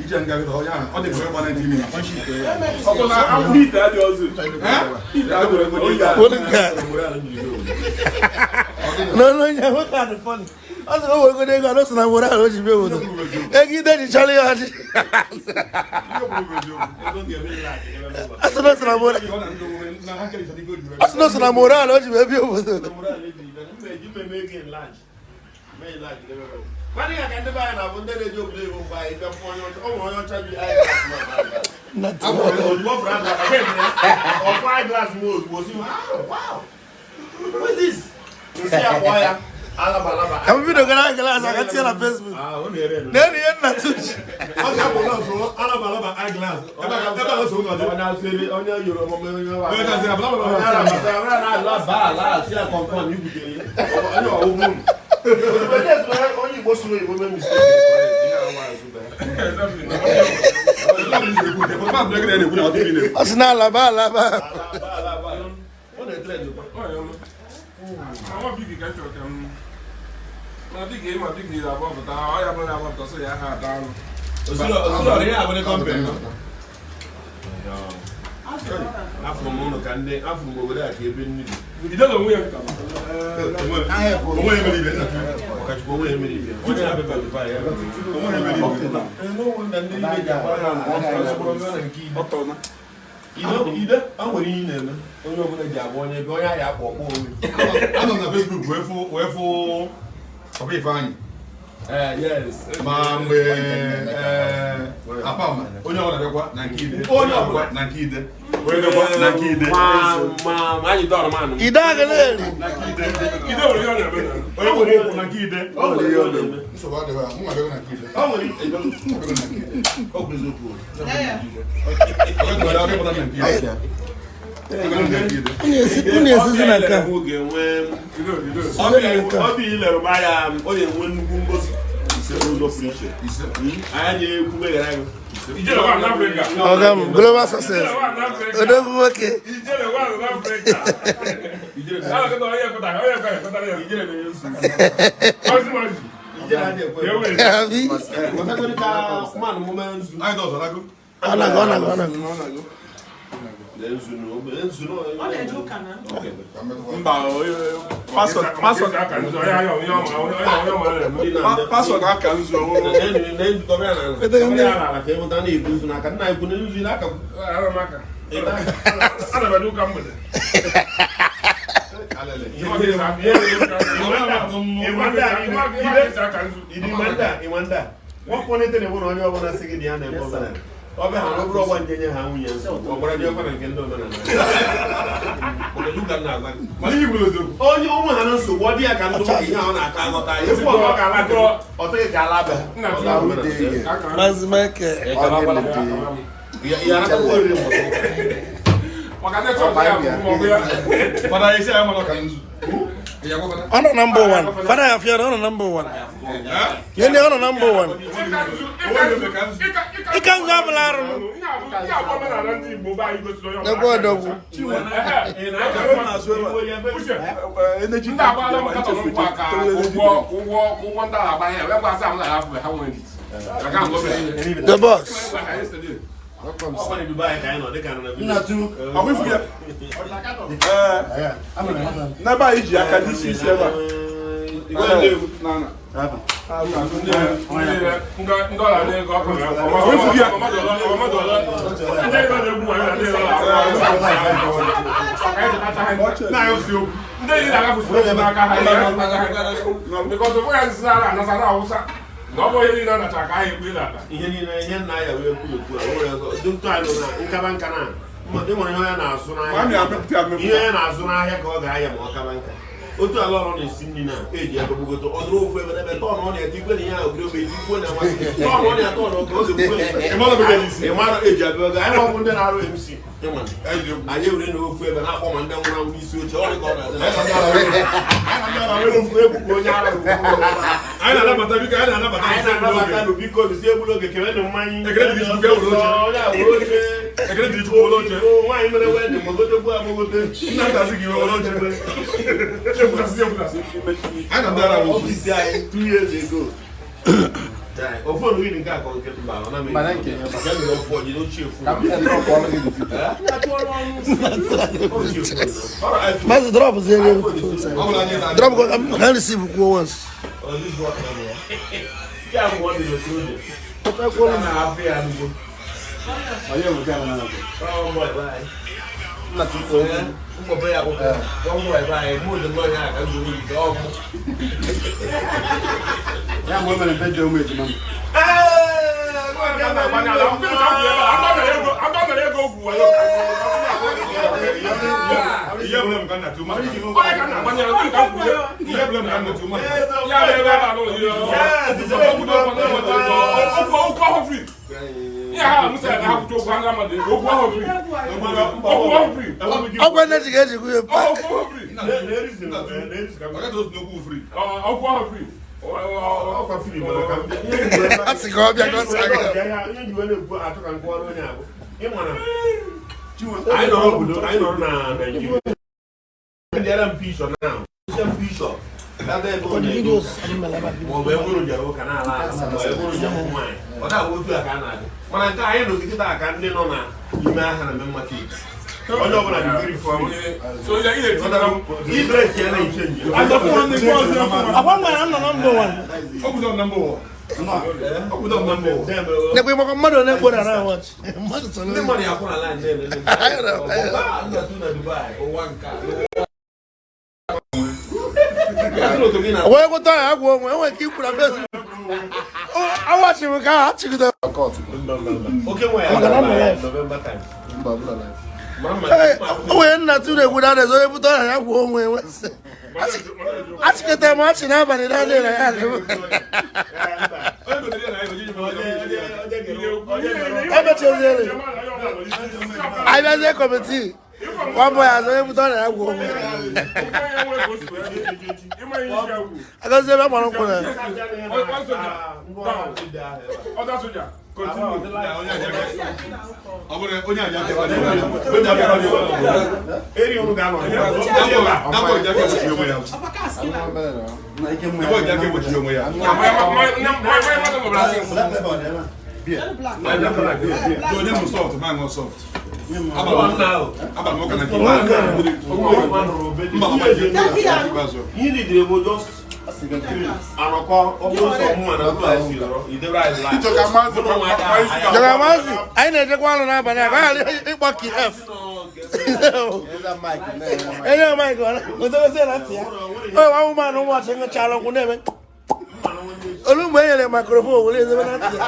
Ije nga gị ọya ọ dị ka ịgba 90 minutes. Wọ́n ka n'ọnụ onye nwoke a dị funny. Ọ sị na o were ego a, ọ sị na nwere ahụ o ji bịa obodo. Ego ide ji chọrọ ya ọchị. Ọ sị na ọ sị na nwere ọ sị na ọ sị na moral o ji wee bịa obodo. Mana ihe ka ndị be anyị na-abụ ndị na-eji obodo oyibo mgbe anyị bịa fụ onye ọcha, ọ nwere onye ọcha ji eyeglass Na ozugbo ọ fụrụ azụ, ọ fụ eyeglass m ozugbo si, "Wow, wow, what is this?" Nsị ya kpọọ ya alaba alaba. Ka m bido gara glass aka tinye na Facebook. Ah, ọ na-ere ere. Na-eri ihe nna tuji. Ọ ga-apụ na usoro alaba alaba eyeglass. Ebe a so ụlọ dị. Onye asịrị, onye Yoruba, onye Yoruba. Onye na-asịrị, abala abala. Onye arabata, onye na-alaba ala, asị ya confirm, ibutere ya. Onye ọwụwụ unu. Ozugbo ndị esi na onye Igbo sụrụ Igbo mee mistake, ihe awa azụ bịa. Ọ sị na alaba alaba. Alaba, alaba. Ọ na-etrend kwa. Àwọn bíìgì kan chọrọ ka m mana bíìgì ịma bíìgì na-agbapụta ọ ya bụrụ na-agbapụta sọ ya ha ata anụ. Afụrụ m ụlọ ka ndị afụrụ m obodo a ka ebe nri dị. Ide na onwe ya nka ma. Ọkachukwu onwe ya mere ibe. Onye na-abịa Dubai, ya. No wonder ndị ibe ji agbara ha mgbe ọ bụrụ na nke ibe. Ọ tọrọ na. Ide, o nwere ihe ị na-eme. Onye ọbụla ji agba onye ebe onye ahịa akpọ ọkpọ onwe. Anọ m na Facebook wee fụ Papa Ifeanyị. Yes. Ma mgbe Apama, onye ọbụla bịakwa na nke ide. Onye ọbụla. Na nke ide. Onye bịakwa na nke ide. Ma anyị dọrọ manụ. Ide agala eri. Na nke ide. Ide nwere ihe ọ na-eme na. Onye kwuru okwu na nke ide. O nwere ihe ọ na-eme. Nsogbu adịghị ahụ, mụ abịago na nke ide. O nwere Abịago na nke ide. Ọ bụ eziokwu. Abịago na nke ide. Abịago na nke ide. Unu esizi na nke a. Ọ ga-enwe Ide ide. Obi ilere m anya, ọ ga-enwe nnukwu ngozi n'ụzọ pụrụ iche. Ise. Anyị ga-ekwu meghara gị. Ijele wa n'Africa. Ọga m global success. Ijele wa n'Africa. Odogwu nwoke. Ijele wa n'Africa. Ala kịta onye ekweta onye ekweta ekwetara ya. Ijele na-enye nsogbu. Mazi mazi. Ijele adịghị ekwe. Ewe. Abi. Wetakọrọ ka mmanụ mụ mee nzu. Anyị dọzara agụ. Ọ na-aga ọ na-aga ọ na-aga. Lee nzu na ogbe- nzu na Ọ na-eje ụka na Okay. Ka m metụkwa. Mba, pastọ pastọ Aka nzu onye ahịa onye ọma onye onye ọma na-eme. Ndị na- pastọ na-aka nzu ọhụrụ. Na-ejikọba ya n'ala. Kọba ya n'ala ka ịmụta na-ebu nzu n'aka. Nna ekwu na nzu n'aka. Ana m aka. Ana m eje ụka mgbede. Alele. Ịma ndị a, nwakwọnịte na-enwe na onye ọbụla sị gị na ya na-eme omenala. Ọ bịa ha n'obere ọgba nje nye ha nwunye nsọ. Ọ gwara dị ọkwa na nke ndị omenala. Obodo ụka na-agwa gị. Mana ihe gburu eziokwu. Onye ụmụ ha na nsogbu ọ dị ya ka ndị ụka ihe ahụ na-aka aghọta ya. Ekwu ọ ga-ala be ha, ọ tụghị ka ala be ha. Nna Ọ ga-ala omenala. Aka Maazị Michael. Ya anatakwa oriri mbọsị ụka. maka ndị chọọchị ya bụ ọgụ ya. Mana esi anyị mara ka nzu. Ọ nọ na mba ụwa. Fada ya fịara, ọ nọ na mba ụwa. Nye ọ nọ na mba ụwa. Ịka nzu abụla arụ. Nekwa odogwu. Ndị agbaala m katọn nkwụ aka ụgwọ ụgwọ ụgwọ ndị agha agba ya wee gwa asị ahụ na ya afụ ha nwere ndidi. Maka ahụ obere ihe. The boss. Gwa ha yesterday. Ọkwa na Dubai ka anyị nọ dịka nọ na Nna tu. Ọkwa ifu ya. Ee, n'ebe anyị ji aka n'isi isi ebe a. Igwe ndị egwu. Na na. Ndị ndị ọla na-ego ọkụ na mmadụ ole mmadụ ole ndị ego na-egbu wayo na ndị ego na-agụ ndị enyi na-agafusi okwu n'aka ha because onwe ya nsi ara anasa na awụsa na ọ bụ ihe niile a nacha ka ahụ ekwu ịlata. Ihe niile ihe nna ya wee kwu ekwu a nwere ọzọ dọkịta anyị nọ na nkaba nka na ị nwere ihe onye na-azụ Ma amị n'ahịa amepụta amepụta. ihe onye na-azụ n'ahịa ka ọ ga-aya ma ọ kaba nka otu ala ọrụ na-esi nri na eji ebe gbugoto ọ dụrụ ofu ebe n'ebe tọn ọ na-ete igwe na ihe ahụ ogiri ogbe ikwu na amasị tọn ọ na-atọ ọnụ ka o si ekwu. Ị mara eji abịa oge anyị ọbụ ndị na-arụ MC ịma anyị ewere na ofu ebe na-akpọ ma ndị nwụrụ anwụ n'isi oche ọ dị ka ọ na-adị ofu egwu ka onye ara Anyị na-anabata, biko, anyị na-anabata. Anyị na-anabata nụ, biko, bisi egbula oge kele na mmanya. Ekele dịrị Chukwu, ewere oche. Onye a were oche. Ekele dịrị Chukwu, were oche. Nwaanyị mere wedị gbagotekwu agbagote. Nna nta sị gị were oche. Ekwutasị, ekwutasị. Anyị na ndị ara bụ ofu. Ọfisi anyị 2 years ago. Ofu onugbu nke a ka nke mba ọ na Mana nke ya. nke mere ofu ọjị ochie Ka m drop ọnụ gị dị. Fon. Maazị drop zie. Ọ bụla anyị na Drop ka m ka receive kwuo once. Nke a bụ ọ dị n'otu oge. Na-afụ ya nnukwu. Onye nwe nke a na-abụ. Ọ mbọ ebe anyị. Nna tu. Mkpọpe ya akwụkwọ. Ọ mbọ ebe anyị. Mụ dị nnọọ ya aka zuru ike ọ mụ. Ya mgbe o mere mpe ji ụmụ ejima m. Ihe bụla m ka nna tu mmadụ. Ihe bụla m ka nna tu mmadụ. Okwu ahụ free. Ihe ha musa ya na-akwụcha okwu ha mmadụ ego okwu ahụ free. Okwu ahụ free. Ọgwụ eneji ga-ejikwu ya pa. Okwu ahụ free. Okwu ahụ free. A sị ka ọ bịa ka ọ sị aga. Anyị nọrọ obodo anyị nọrọ na Naịjirịa ndịara m pishọ na pishọ data ebe ọ na-ego maọbụ ebe ụlọ jere ụka na-ala ala maọbụ ebe ụlọ jere ụkwụ nwaanyị ọ da otu a ka a na-adị mana nke anyị nọzi kịta ka ndị nọ na ime ahịa na main market onye ọbụla dị very free. So ya ị na-eti Idresi ya na-eche nje. Akwa nwere anọ na mba ụwa. Okwu na mba ụwa. Okwu na mba ụwa. Nekwa ịgbakọ mmadụ ole kpọrọ na watch. Mmadụ sọ Ndị mmadụ ya kwụ na line na-ele. Ndị atụ na Dubai ụwa nke a. Onye kwụta ya agwụ onwe enwere ike ikwu na Facebook. Awachi m ka ha chịgide. Oke nwe ya Maka na ọ nọ live. November time. Mba, ọ bụla live. Ee, o nwere nna tụ na-ekwu na adịghị onye bute ọrịa ya gwuo onwe enwe. Achịkọta m achị n'abalị na-adịghị na ya adị m. Emechaziere. Anyị bịazie committee. One boy azụ onye bute ọrịa ya gwuo onwe. Agazie ebe agbara nkwụ na. Other soldier, continue. Ọ bụrụ onye aja aka ebe a. Onye aja aka ebe a. Eri unu ga-anọ. Ebe onye aka egbochi onwe ya. Ebe onye aka egbochi onwe ya. Onye mụ soft, ma ṅụọ soft. Abalị m ụka na nke ikpeazụ. Mba, ọ bụ nke ikpeazụ. Ihe nidere bụ just anọkọ ọ bụrụ sọ mụnwa na otu anyị si nọrọ idebe anyị live. Jọga maazị, anyị na-ejekwa ọrụ n'abalị a ka ọ ghara ịkpọ KF. Enye m mic ọ na- na ntị ya. O nwa ụmụanụ ụmụachị ṅụchara nkwụ na-eme. Olu mgbe e nyere microphone were ezebe na ntị ya.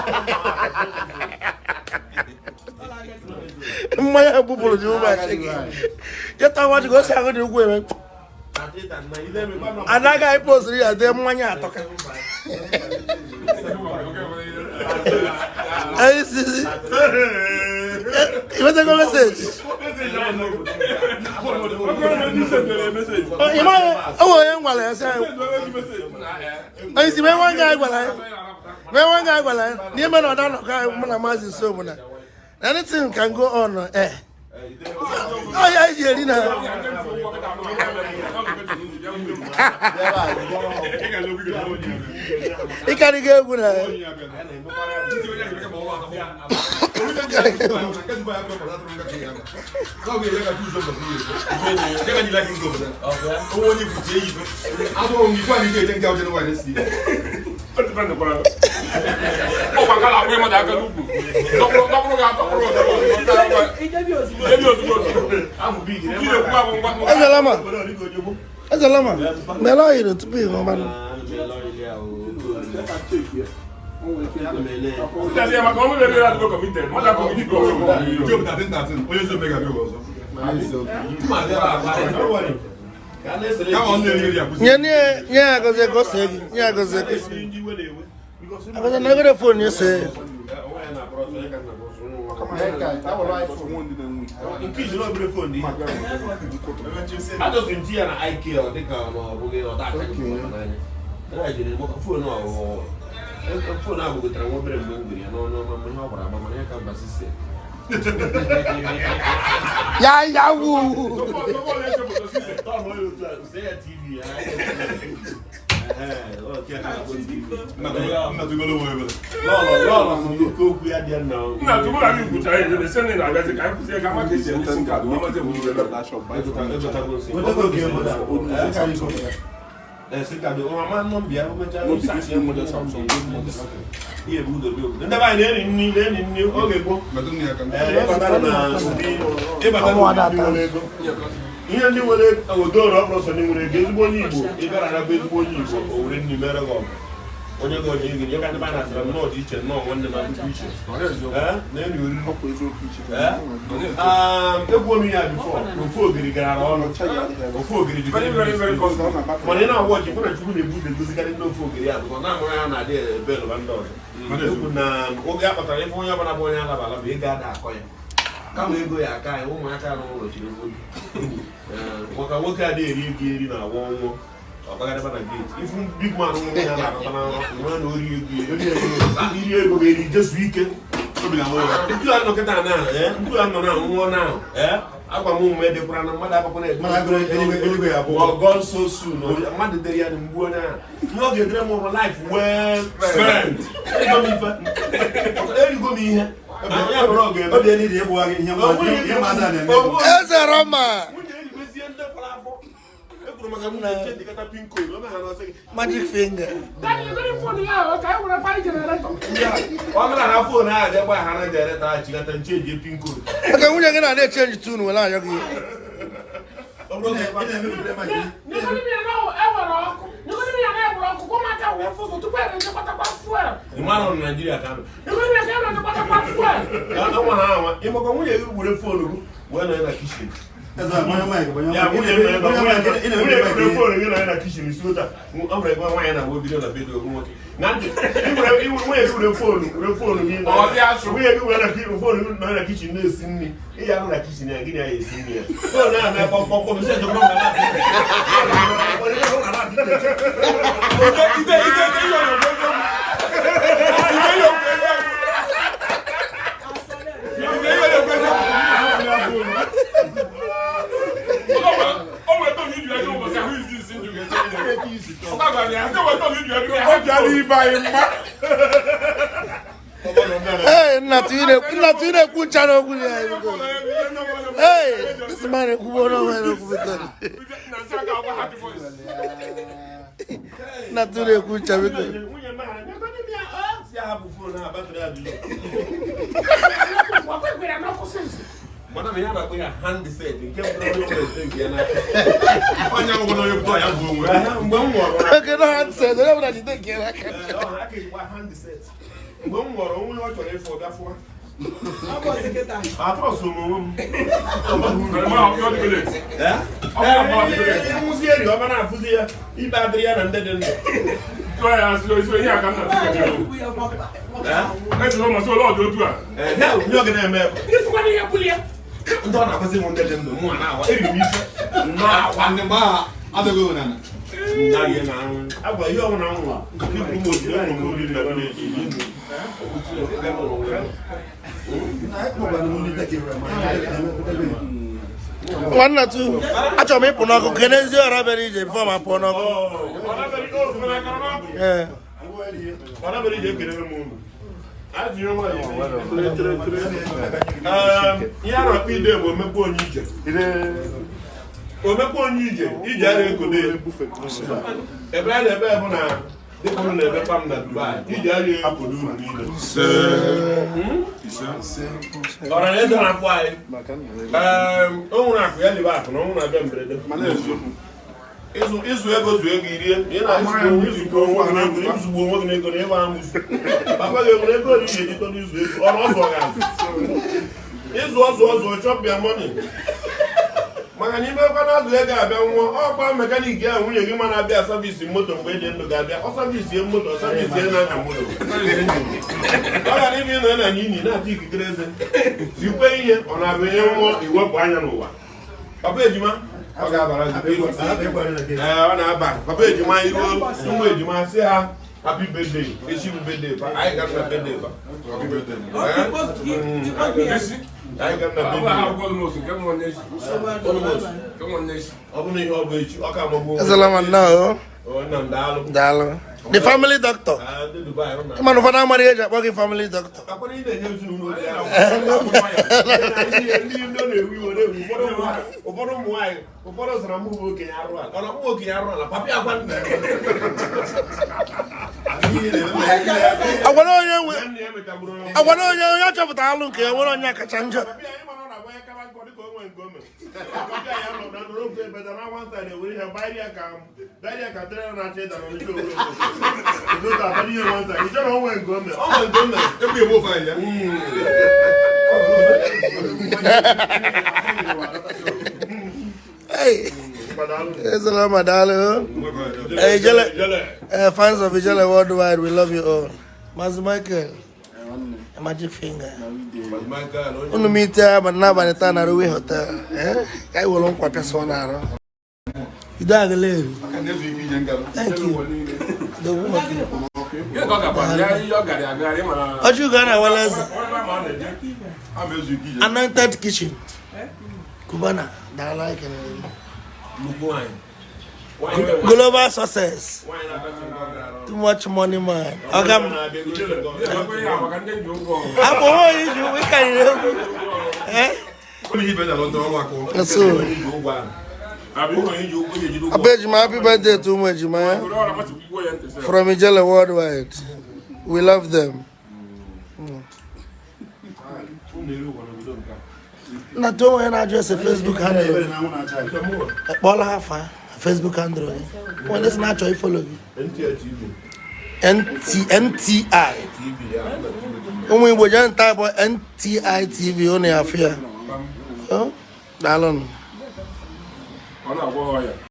Mmanya bupụrụ ji ụmụachị gị. Jeta ụmụachị ka o si ahụ dị ukwu eme. Anaghị anyị postiri ya dee mmanya atọka. Anyị sizi. Iwetago message. Ị maghị, o nwere onye m gwara ya sị anyị. Onye isi mee nwa nga anyị gwara ya. Mee nwa nga anyị gwara ya. N'ime na ọ da-anọkọ anyị mụ na Maazị Nso bụ na anything can go on air. Ọ ya anyị ji eri na ịkarịgo egwu na Ezelama Ezelama mele ọyịrị tupu ị ṅụọ mmanụ. Nye nye ya agọzie ka o see gị, nye ya agọzie ka o see gị. Agọzie na egoro phone ya see. Phone ahụ gotere nwa obere mgbe m gwere ya n'ọnụ ọma mgbe ihe ọ gbara agba mana ya ka mba sise. Ya ya wu. Ndị be anyị na-eri nri na-eri nri oge gboo. Ịbata n'ụdị nwere ego, ihe ndị nwere odoro ọ bụrụ sọ ndị nwere ego, ezigbo onye Igbo ị bịara na bụ ezigbo onye Igbo o were nri mere gị ọgụ onye gị onye gị nye ka ndị be anyị na-asịra nnọọ dị iche nnọọ nwanne m akụkọ iche na-eri oriri. Egwu omi ya before ofe ogiri gara ọnụ, ofe ogiri dị mana ị na-agwa ọchị fụ na Chukwu na-ebu ụzọ egozikarị ndị ofe ogiri ya bụ na amụrụ ya na-adị ebe lụba ndị ọzọ. Egwu na oge a kpatara ife onye ọbụla bụ onye alaba alaba ego ada akọ ya kama ego ya aka anyị ụmụaka n'ụlọ chiri obodo maka nwoke adịghị eri ego eri na agwọ nwụọ ọkpagarịba na gate ifu big man nwụrụ ya na-arọta na nrọ nwa na ori ego iri ego ga-eri jesu ike ntu a nọ kịta na ntu a nọ na nwụọ na agwa m ụmụ edekwara na mmadụ akwụkwọ na God so soon mmadụ dere ya na mgbu onye ahụ ihe ọ ga-edere m bụ life well spent. Erigo m ihe Eze Roma. Magic finger. Maka nwunye gị na-adị echenji tune were ayọ gị. Ịmakwa nwunye gị were phone gị wee nọ na kitchen. Nwunye gị nọ na kitchen si ụta ọ bụrụ ebe nwaanyị na-agba obido na bedo ogwu nwoke na ntị nwunye gị were phone were phone gị nwunye gị were phone gị nọ na kitchen na-esi nri ị ya ahụ na kitchen ya gịnị ya esi nri ya phone ahụ na kpọmkpọmkpọm si ejekwa Hey, nna tụ na-ekwu ncha n'okwu ya. Hey, this man ekwubo n'onwe ya n'okwu biko. Nna tụ na-ekwu ncha biko. Oke na handset, onye ọbụla jide nke ya n'aka. Mgbe m nwụrụ onwe ọ chọrọ ịfụ ọbịa fụwa atọsụ m onwe m nwụzi eri ọba na-afụzi ya ikpe adịrị ya na ndị dị ndụ. Kedụkwana ihe bụrụ ya? Ndị ọ na-akụzi m ndị dị ndụ mụ na-awa eriri m ife na-awa Ndị mgbe ahụ adịghị n'ala. Agwa ihe ọbụla m nwa ikwu m ozugbo enwere m obi na village. Nwanna tu, achọrọ m ịpụ n'ọkụ kenezie ọra bịara ije before ma pụọ n'ọkụ. Ee. Ọ ije ekelere m unu. Ihe a na-akpọ ide bụ omekpa onye ije. Omekpa onye ije, ije a na-ekode ya. Ebe a na-ebe bụ na dịka unu na-ebekpa m na Dubai, ije a na-ekode unu niile. Ọra na eze na-akpọ anyị. O nwere akụ ya libe akụ na ọnwụ na-abịa mberede. Ịzụ ego zuo ego irie, ị na-izugbo onwe gị n'ego, izugbo onwe gị n'ego na ịgba amụsụ. Papa gị enwere ego ole ị ga-eji tọrọ izu ego, ọ na ọzọ ga-azụ. Ịzụ ọzụ ọzụ chop your money. Maka na ime ọkwa na-azụ ego abịa nwụọ, ọkwa mechanic ahụ nwunye gị ma na-abịa service moto mgbe dị ndụ ga-abịa, ọ service moto, ọ service na-anya moto. Ọ gara ibe ị nọ na n'inyi na-ata ikikere eze. Zikwe ihe, ọ na-abịa nwụọ iwepụ anya n'ụwa. Papa ejima, ọ ga-abara gị. Ee, ọ na-aba. Papa ejima iruo ụmụ ejima sị ha happy birthday, echi bụ birthday fa, anyị gara na birthday fa. Anyị gara na Ọ bụ birthday. akwụkwọ Olmos, nke m nwanne echi. Nke m nwanne echi. Ọ bụrụ ihe ọ bụ echi, ọ ka magbuo onwe. Ezelọma nnọọ. Ọ nna m daalụ. Daalụ. The family doctor. Ah, ndị Dubai, ọ na- Ịma na ụfọdụ amara ihe eji akpọ gị family doctor. Akwara ị na-enye ezinụlọ obi ahụ. Ndị ndị ọ na-ewu iwe na-ewu. Ụfọdụ ụmụ nwaanyị, ụfọdụ sịrị m bụ okenye arụ ala. Ọ na mụ okenye arụ ala, papa ya gwa nna ya. Agwara onye nwe Nne ya mechagburu onwe. agwara onye onye achọpụtara alụ nke ya nwere onye kacha njọ. Papa ya, ịma na ọ na-agba ya kaba nkọ dịka o nwee nke o mere. Papa ya nọ na nọrọ ofe ebe na nwata na-ewere ihe gbara ya ka trailer na-achọ ịda n'Ọnịcha Owerri. Ụtụtụ abịa ihe nwata, ị chọrọ o nwee nke o mere. O nwee nke o mere. Egwu egbu ofe anyị ya. Hey, Ezelọma daalụ. Hey, Ijele. Fans of Ijele worldwide, we love you all. Mazi Michael, Magic Finger. Unu meet abalị n'abalị taa na Rowe Hotel. Eh? Ka anyị were nkwa pịasụọ n'arụ. Ido agụla eru. Aka na-ezu ike ije ngara. Thank you. Dogo nwoke. Gịnị ka ọ gakwa? Ya ihe ọ gara agagharị mana Ọjị ugo a na-awala eze. Onye ma ọ na-eje. A ma ezu ike ije. Anointed Kitchen. Cubana. Daalụ anyị kelere gị. Nnukwu nwaanyị. Nwaanyị Global success. nwaanyị na-akachi nke ọ gara ọrụ. Too much money man. Ọga m. Na-abịa ego nke ọ gara. Ekwe ihe a maka ndị nji ụgwọ. Akpọ nwaanyị ji uwe karịrị egwu. Eh? Ụlọ ihe ibe na London ọrụ akụ. So, Iji ụgwọ ahụ. Ụlọ iji ụgwọ ejiri ụgwọ. Papa Ejima, happy birthday to ụmụ ejima ya. Were ọra machipụgbuo ya ntị sef. From Ijele worldwide. We love them. Ụlọ elu ụgwọ n'obodo nke a. Nna tụọ onye na-ajụ ese Facebook handle. Kpọọla ha afa Facebook handle gị. Onye sị na-achọ ifollow gị. NTI TV. NT, NTI. TV ya. Ụmụ Igbo jee nta bụ NTI TV ụnụ ya afụ ya. Oh, daalụnụ. Ọ na-agwọ ọya.